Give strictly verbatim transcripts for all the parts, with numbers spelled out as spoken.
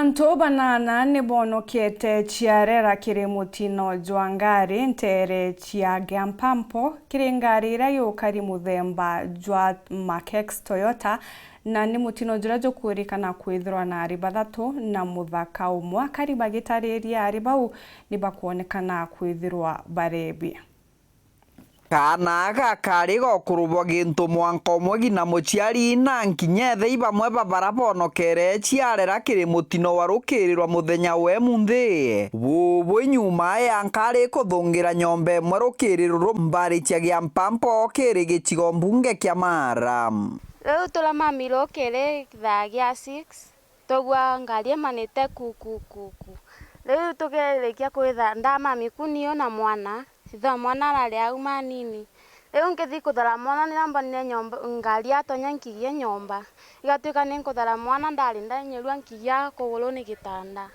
Antu banana ni bonokete ciarera kiri mutino jwa ngari nteere cia Giampampo, kiri ngari iria yukari muthemba jwa Makex Toyota, na ni mutino juria jukwirikana kwithirwa na ari bathatu na muthaka umwe. Akari bagitariria ari bau ni bakwonekana kwithirwa barebi. Kaana aka kari gokuru bwa gintu mwanka umwe gi na muciari na nkinya ethei bamwe ba bara bonokere ciarera kiri mutino wa rukiri rwa muthenya wa emunthi. Bubu nyuma ya nkari kuthungira nyomba imwe rukiri ruru mbari cia Giampampo kiri gicigo mbunge kia Mara. Riu turamamire ukiri thaa gia six, twaigua ngari imanite ku, ku, ku, ku. Riu tukirikia kwitha ndamami ku niu na mwana, ithe wa mwana arari au manini. Riu nkithi kuthara mwana, ni nambanire nyomba, ngari yatonya nkigie nyomba. Igatuika ni nkuthara mwana, ndari ndanyerua nkigia kuguru ni gitanda.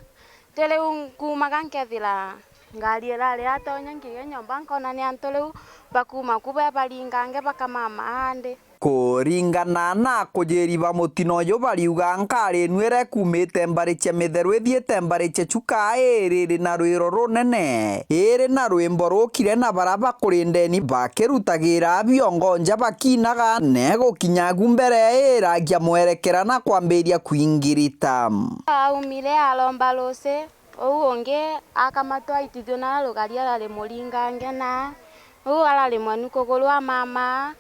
Ti riu nkumaga nkethira ngari irari yatonya nkigie nyomba, nkona ni antu riu bakuma ku be baringange bakamama andi. Kuringana na akujiri ba mutino uyu, bariuga nkari inu iria ikumite mbari cia Mitheru ithiite mbari cia Chuka iri iri na rwiro runene, iri na rwimbo rukire na bara bakuri ndeni bakirutagira biongonja bakinaga, na igukinya agu mbere iragia mwerekera na kwambiria kwingirita. Aumire aromba ruci, uu ungi akamatwa aitithio na rugari arari muringange na uu arari mwenu kuguru amama.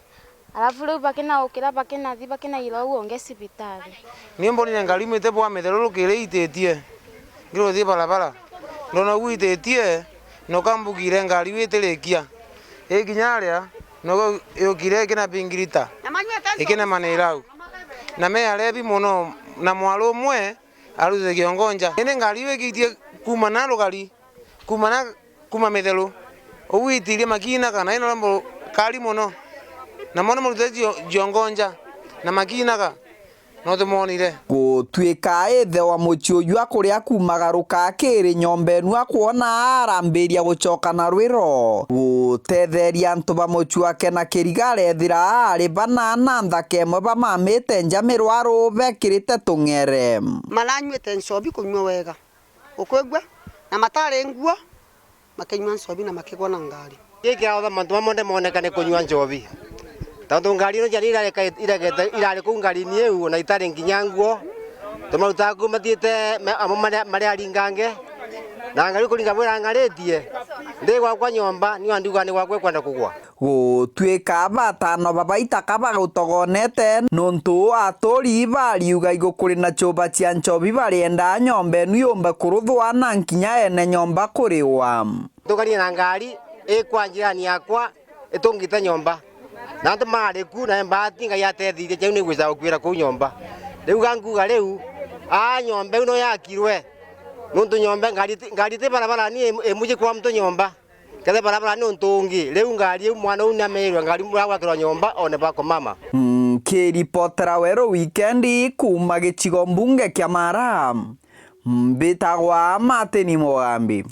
Alafu riu bakinaukira, bakinathi, bakinaira uu ungi cibitari. Ni mbonire ngari imwite bwa Mitheru rukiri ititie, ngiruthii barabara. Ndona uu ititie, noka mbugire ngari uu itirikia. Ikinya aria, nogo yukire ikinabingirita, ikinemanira au. Na me arebi mono, na mwaru umwe arutire kiongonja. Indi ngari uu ikiitie kuuma na rugari, kuuma na, kuuma Mitheru. Uu itirie makinaga, na ino rombo kari mono. Na mono marutire cio-, ciongonja, na makinaga, no tumwonire. Gutuika ithe wa mucii uju akuria kumagaruka akiri nyomba enu akwona arambiria gucoka na rwiro. Gutetheria antu ba mucii wake na kiriga arethira ari bana na nthaka imwe bamamite nja mirwaru bekirite tung'ere. Maranyuite nchobi kunyua wega, ukwigua, na matari nguo, makinyua nchobi na makigwa na ngari. Giki aotha mantu mamwe ndemoneka ni kunyua nchobi. Tontu ngari ino ciani irareka-, iregete, irari kuu ngarini iu, na itari nginya nguo. Tumaruta aku mathiite me-, amwe mari, mari aringange. Na ngari kuringa bwira ng'aritie. Ndi gwakwa nyomba, niu andiuga ni gwakwa ikwenda kugwa. Gutuika batano ba baitaka bagutogonete, nontu aturi bariuga igukuri na chuba cia nchobi barienda nyomba enu yumbe kuruthwa na nkinya ene nyomba kuriwa. Tukarire na ngari ikwa njirani yakwa itungite nyomba. Na antu marari ku, na mbati Ngai atethirie, kiu ni gwija gukwira kuu nyomba. Riu ga nguga riu, aa nyomba iu no yakirwe. Nontu nyomba, ngari ti, ngari ti barabarani imuji kwa mtu nyomba. Kethe barabara ni untu ungi. Riu ngari iu mwana uu niameirwe ngari iu gwakirwa nyomba one bakomama. Nkiripotera Weru Wikendi kuuma gicigo mbunge kia Mara, mbitagwa Martin Mugambi.